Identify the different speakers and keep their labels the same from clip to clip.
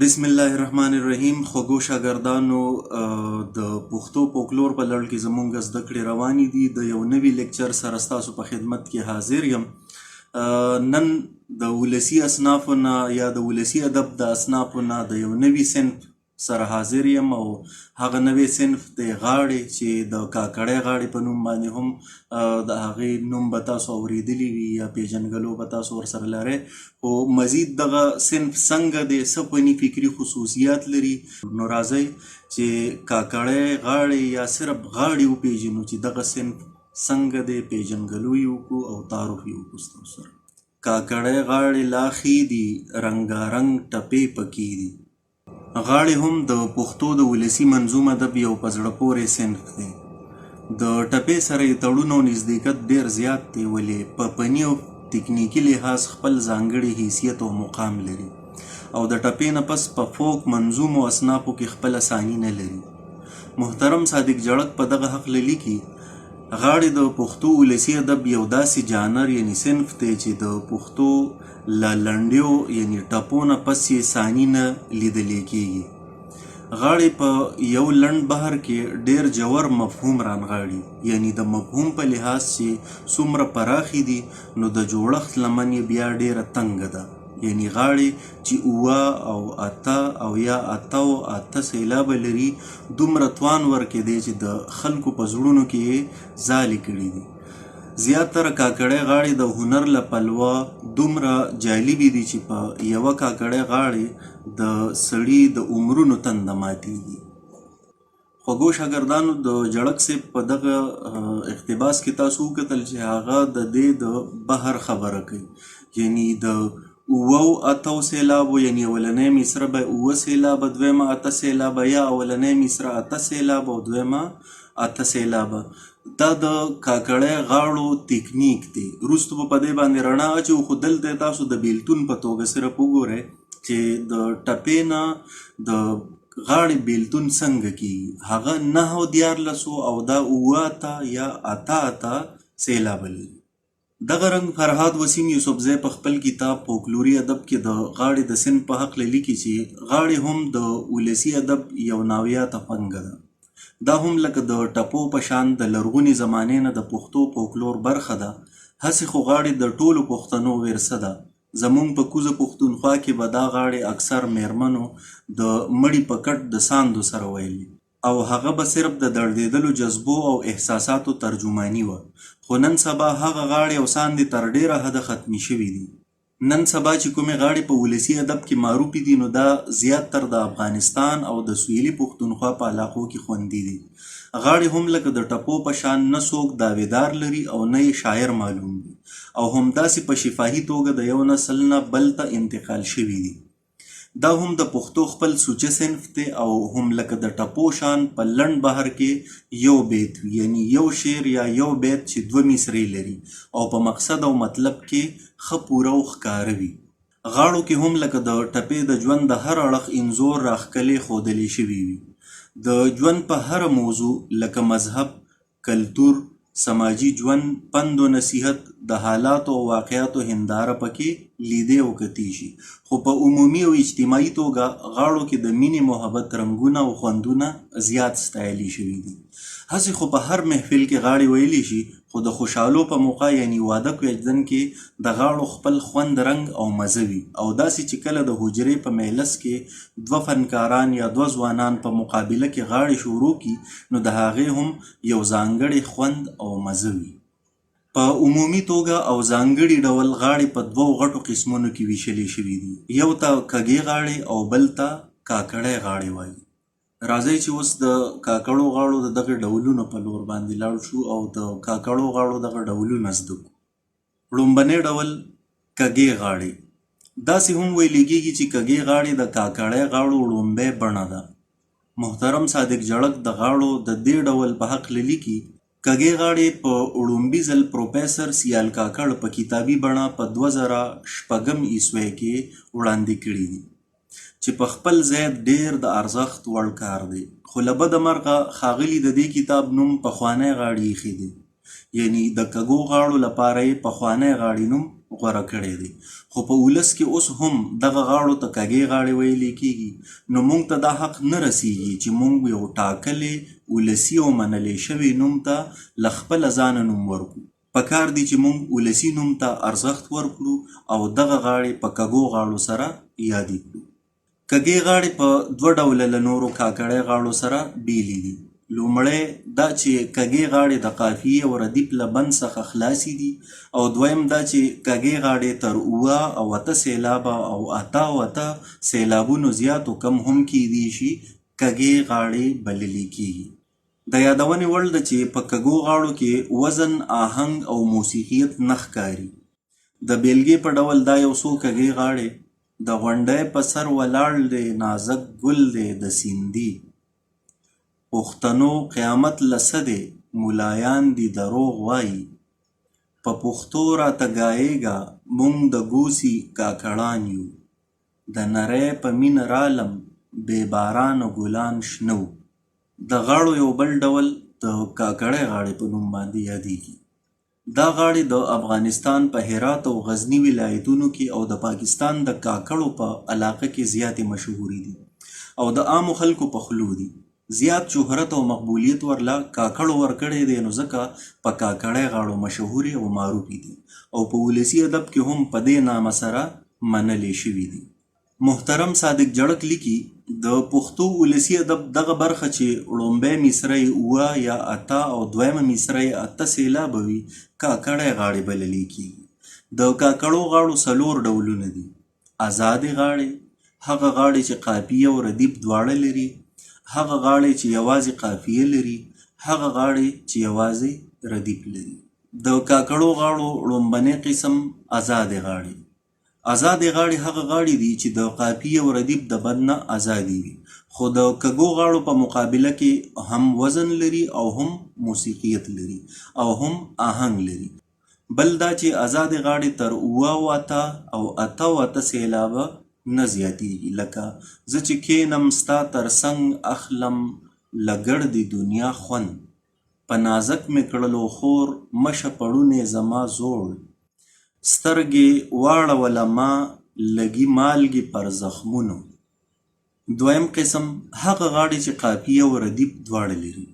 Speaker 1: بسم الله الرحمن الرحیم. خوږو شاګردانو، د پښتو فوکلور په لړ کې زمونږ زده کړې روانې دي. د یو نوي لیکچر سره ستاسو په خدمت کې حاضر یم. نن د ولسي اصنافو نه یا د ولسي ادب د اصنافو نه د یو نوي صنف سره حاضر یم، او هغه نوی صنف د غاړې چې د کاکړی غاړې په نوم باندې هم د هغې نوم به تاسو اورېدلی وي یا پېژندګلو به تاسو ورسره لرئ. خو مزید دغه صنف څنګه دی، څه فني فکري خصوصیات لري، نو راځئ چې کاکړی غاړې یا صرف غاړې وپېژنو چې دغه صنف څنګه دی، پېژندګلو یې وکړو او تعارف یې وکړو ستاسو سره. کاکړی غاړې لا ښې دي، رنګارنګ ټپې پکې دي. غاړې هم د پښتو د ولسي منظوم ادب یو په زړه پورې صنف دی. د ټپې سره یې تړون او نزدېکت ډېر زیات دی، ولې په فني او تکنیکي لحاظ خپل ځانګړی حیثیت او مقام لري او د ټپې نه پس په فوک منظومو اصنافو کې خپله ثاني نه لري. محترم صادق جړک په دغه هکله لیکي، غاړې د پښتو ولسي ادب یو داسې جانر یعنی صنف دی چې د پښتو له لنډیو یعنی ټپو نه پس یې ثاني نه لیدلې کېږي. غاړې په یو لنډ بحر کې ډېر ژور مفهوم رانغاړي، یعنی د مفهوم په لحاظ چې څومره پراخې دي نو د جوړښت لمن یې بیا ډېره تنګه ده. یعنی غاړې چې اووه او اته او یا اته او اته سېلابه لري، دومره توان ورکې دی چې د خلکو په زړونو کې یې ځالې کړي دي. زیاتره کاکړی غاړې د هنر له پلوه دومره جالبې دي چې په یوه کاکړی غاړې د سړي د عمرونو تنده ماتېږي. خوږو شاګردانو، د جړک صاحب په دغه اقتباس کې تاسو وکتل چې هغه د دې د بحر خبره کوي، یعنی د اوو اتو سیلابو، یعنی اولنۍ مصره به اووه سیلابه، دویمه اته سیلابه، یا اولنۍ مصره اته سیلابه او دویمه اته سیلابه. دا د کاکړی غاړو تکنیک دی. وروسته به په دې باندې رڼا اچوو، خو دلته تاسو د بیلتون په توګه صرف وګورئ چې د ټپې نه د غاړې بیلتون څنګه کیږي. هغه 9 او 13 او دا اووه اته یا اته اته سیلابه لري. دغه رنګ فرهاد وسیم یوسفزی په خپل کتاب فوکلوري ادب کې د غاړې د صنف په هکله لیکي چې غاړې هم د ولسي ادب یو ناویاته پنګه ده. دا هم لکه د ټپو په شان د لرغونې زمانې نه د پښتو فوکلور برخه ده. هسې خو غاړې د ټولو پښتنو ورثه ده. زمونږ په کوزه پښتونخوا کې به دا غاړې اکثر مېرمنو د مړي په کټ د ساندو سره ویلې او هغه به صرف د دړدېدلو جذبو او احساساتو ترجماني وه، خو نن سبا هغه غاړې او ساندې تر ډېره حده ختمې شوې دي. نن سبا چې کومې غاړې په ولسي ادب کې معروفې دي نو دا زیات تر د افغانستان او د سویلي پښتونخوا په علاقو کې خوندي دي. غاړې هم لکه د ټپو په شان نه څوک دعویدار لري او نه یې شاعر معلوم وي او همداسې په شفاهي توګه د یو نسل نه بل ته انتقال شوي دي. دا هم د پښتو خپل سوچه صنف دی او هم لکه د ټپو شان په لنډ بحر کې یو بیت وي، یعنی یو شعر یا یو بیت چې دوه مصرې لري او په مقصد او مطلب کې ښه پوره او ښکاره وي. غاړو کې هم لکه د ټپې د ژوند د هر اړخ انځور راښکلې ښودلې شوي وي. د ژوند په هره موضوع لکه مذهب، کلتور، سماجي ژوند، پند و نصیحت، د حالاتو او واقعاتو هنداره پکې لیدی او کتی شي. خو په عمومي او اجتماعي توګه غاړو کې د مینې محبت رنګونه او خوندونه زیات ستایلی شوي دي. هسې خو په هر محفل کې غاړې ویلی شي، خو د خوشحالو په موقع یعنی واده کویجدن کې د غاړو خپل خوند، رنګ او مزه وي، او داسې چې کله د حجرې په میلس کې دوه فنکاران یا دوه ځوانان په مقابله کې غاړې شروع کړي نو د هغې هم یو ځانګړی خوند او مزه وي. په عمومي توګه او ځانګړي ډول غاړې په دوو غټو قسمونو کې ویشلې شوې دي، یو ته کږې غاړې او بل ته کاکړی غاړې وایي. راځئ چې اوس د کاکړو غاړو د دغه ډولونو په لور باندې لاړ شو او د کاکړو غاړو دغه ډولونه زده کړو. ړومبنی ډول کږې غاړې. داسې هم ویل کېږي چې کږې غاړې د کاکړی غاړو ړومبی بڼه ده. محترم صادق جړک د غاړو د دې ډول په هکله لیکي، کږې غاړې په ړومبي ځل پروفیسر سیال کاکړ په کتابي بڼه په 2006 عیسوی کې وړاندې کړې دي، چې په خپل ځای ډېر د ارزښت وړ کار دی، خو له بده مرغه ښاغلي د دې کتاب نوم پخوانی غاړې ایښی دی، یعنی د کږو غاړو لپاره یې پخوانی غاړې نوم غوره کړی دی خو په ولس کې اوس هم دغه غاړو ته کږې غاړې ویلې کیږي نو مونږ ته دا حق نه رسیږي چې مونږ یو ټاکلې ولسي او منلې شوې نوم ته له خپله ځانه نوم ورکړو. پکار دي چې مونږ ولسي نوم ته ارزښت ورکړو او دغه غاړې په کږو غاړو سره یادې کړو. کږې غاړې په دوه ډوله له نورو کاکړی غاړو سره بېلې دي. لومړی دا چې کږې غاړې د قافیې او ردیف له بند څخه خلاصې دي او دویم دا چې کږې غاړې تر اووه او اته سېلابه او اته او اته سېلابونو زیات و کم هم کېدی شي کږې غاړې بللې کېږي. د یادونې وړ ده چې په کږو غاړو کې وزن، آهنګ او موسیقیت نه ښکاري. د بېلګې په ډول دا یو څو کږې غاړې، د غونډۍ په سر ولاړ دی نازک ګل دی د سیندي پښتنو قیامت له څه دی ملایان دي دروغ وایي په پښتو راته ګایېږه مونږ د ګوسي کاکړان یو د نرۍ په مینه رالم بې بارانه ګلان شنه وو. د غاړو یو بل ډول د کاکړۍ غاړې په نوم باندې یادېږي. دا غاړې د افغانستان په هرات او غزني ولایتونو کې او د پاکستان د کاکړو په علاقه کې زیاتې مشهورې دي او د عامو خلکو په خولو دي. زیات شهرت او مقبولیت ورله کاکړو ورکړی دی نو ځکه په کاکړۍ غاړو مشهورې او معروفې دي او په ولسي ادب کې هم په دې نامه سره منلې شوې دي. محترم صادق جړک لیکي، د پښتو ولسي ادب دغه برخه چې ړومبی مصره یې اووه یا اته او دویمه مصره یې اته سېلابه وي، کاکړی غاړې بللې کېږي. د کاکړو غاړو څلور ډولونه دي، ازادې غاړې، هغه غاړې چې قافیه او ردیف دواړه لري، هغه غاړې چې یوازې قافیه لري، هغه غاړې چې یوازې ردیف لري. د کاکړو غاړو ړومبنی قسم ازادې غاړې. ازادې غاړې هغه غاړې دي چې د قافیې او ردیف د بند نه ازادې وي، خو د کږو غاړو په مقابله کې هم وزن لري او هم موسیقیت لري او هم آهنګ لري. بل دا چې ازادې غاړې تر اووه او اته او اته او اته سېلابه نه زیاتېږي، لکه، زه چې کښېنم ستا تر څنګ اخلم له ګړدې دنیا خوند په نازک مې کړلو خور مه شه پړونی زما زوړ سترګې واړوله ما لګي مالګې پر زخمونو. دویم قسم هغه غاړې چې قافیه او ردیف دواړه لري.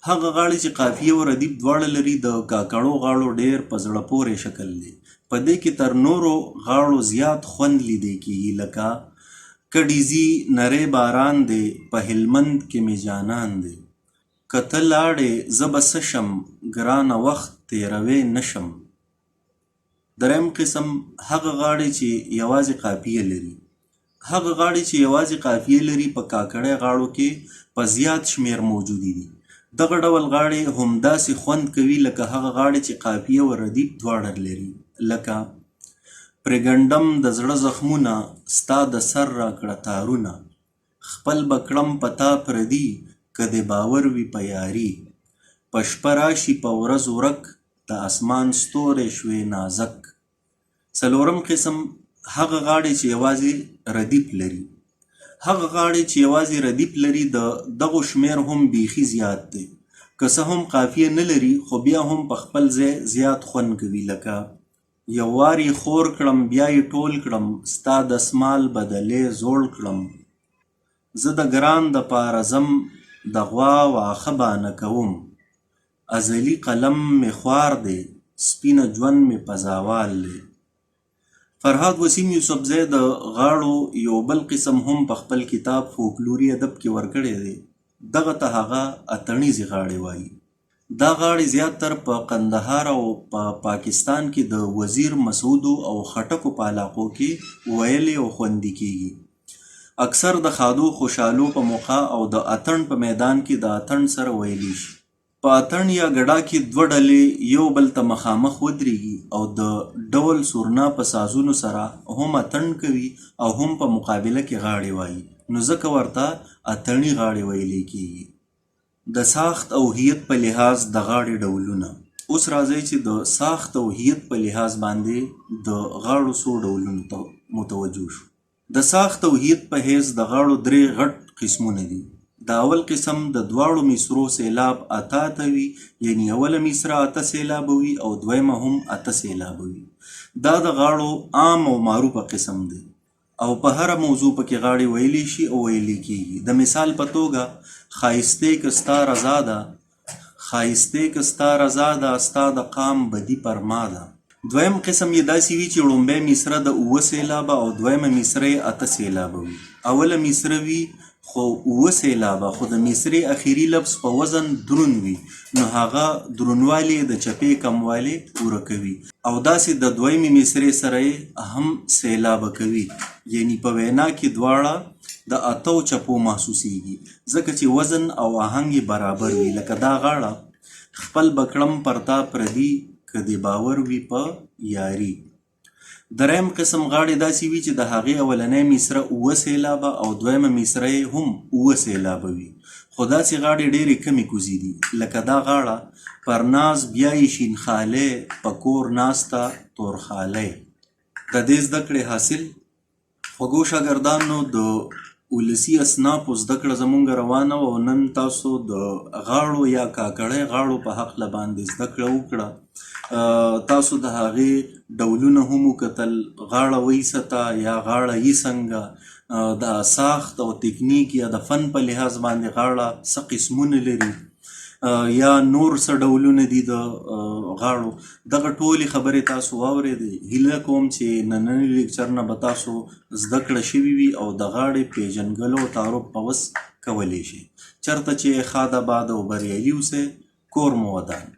Speaker 1: هغه غاړې چې قافیه او ردیف دواړه لري د کاکړو غاړو ډېر په زړه پورې شکل دی. په دې کې تر نورو غاړو زیات خوند لیدی کېږي لکه، کډې ځي نری باران دی په هلمند کې مې جانان دی. که ته لاړې زه به څه شم ګرانه وخت تېروی نه شم. دریم قسم هغه غاړې چې یوازې قافیه لري. هغه غاړې چې یوازې قافیه لري په کاکړی غاړو کې په زیات شمېر موجودې دي. دغه ډول غاړې هم داسې خوند کوي لکه هغه غاړې چې قافیه او ردیف دواړه لري لکه، پرې ګنډم د زړه زخمونه ستا د سر راکړه تارونه. خپل به کړم په تا پردي که دې باور وي په یاري په شپه راشي په ورځ ورک د اسمان ستوری شوې نازک. څلورم قسم هغه غاړې چې یوازې ردیف لري. هغه غاړې چې یوازې ردیف لري د دغو شمېر هم بیخي زیات دی. که څه هم قافیه نه لري خو بیا هم په خپل ځای زیات خوند کوي لکه. یو وار یې خور کړم بیا یې ټول کړم ستا دسمال بدلې زوړ کړم زه د ګران د پاره ځم د غوا واښه بانه کوم ازلي قلم مې خوار دی سپینه ژوند مې په زاوال دی. فرهاد وسیم یوسفزی د غاړو یو بل قسم هم په خپل کتاب فوکلوري ادب کې ورکړی دی دغه ته هغه اتڼیزې غاړې وایي. دا غاړې زیات تر په قندهار او په پاکستان کې د وزیر، مسعودو او خټکو په علاقو کې ویلې او خوندي کېږي. اکثر د ښادو خوشالو په موقع او د اتڼ په میدان کې د اتڼ سره ویلې شي. په اتڼ یا ګډا کې دوه ډلې یو بل ته مخامخ ودرېږي او د ډول سورنا په سازونو سره هم اتڼ کوي او هم په مقابله کې غاړې وايي، نو ځکه ورته اتڼي غاړې ویلې کېږي. د ساخت او هیت په لحاظ د غاړې ډولونه، اوس راځئ چې د ساخت او هیت په لحاظ باندې د غاړو څو ډولونو ته متوجه شو. د ساخت او هیت په حیث د غاړو درې غټ قسمونه دي. د اول قسم د دواړو مصرو سیلاب اته اته وي یعنی اوله مصره اته سیلابه وي او دویمه هم اته سیلابه وي. دا د غاړو عام او معروفه قسم دی او په هره موضوع پکې غاړې ویلی شي او ویلې کیږي. د مثال په توګه، ښایستې که ستا رضا ده، ښایستې که ستا رضا ده، ستا د قام بدي پر ما ده. دویم قسم یې داسې وي چې ړومبی مصره د اووه سېلابه او دویمه مصره یې اته سېلابه وي. اوله مصره وي خو اووه سېلابه خو د مصرې اخري لفظ په وزن دروند وي نو هغه درونوالی یې د چپې کموالی پوره کوي او داسې د دویمې مصرې سره یې هم سېلابه کوي یعنی په وینا کې دواړه د اتو چپو محسوسېږي ځکه چې وزن او آهنګ یې برابر وي لکه دا غاړه، خپل به کړم پر تا پردي که دې باور وي په یاري. دریم قسم غاړې داسې وي چې د هغې اولنۍ مصره اووه سېلابه او دویمه مصره یې هم اووه سېلابه وي خو داسې غاړې ډېرې کمې کوزې دي لکه دا غاړه، پر ناز بیا یې شین خالی په کور ناسته تور خالی. د دې زده کړې حاصل، خوږو شاګردانو د ولسي اصنافو زده کړه زمونږ روانه وه او نن تاسو د غاړو یا کاکړۍ غاړو په هکله باندې زده کړه وکړه. تاسو د هغې ډولونه هم وکتل، غاړه وایسته یا غاړه یي څنګه، د ساخت او تکنیک یا د فن په لحاظ باندې غاړه څه قسمونه لري یا نور څه ډولونه دي د غاړو. دغه ټولې خبرې تاسو واورېدې. هیله کوم چې ننني لیکچر نه به تاسو زده کړه شوي وي او د غاړې پېژندګلو او تعارف په وس کولی شئ. چرته چې ښاد آباد او بریالي اوسئ. کور مو ودان.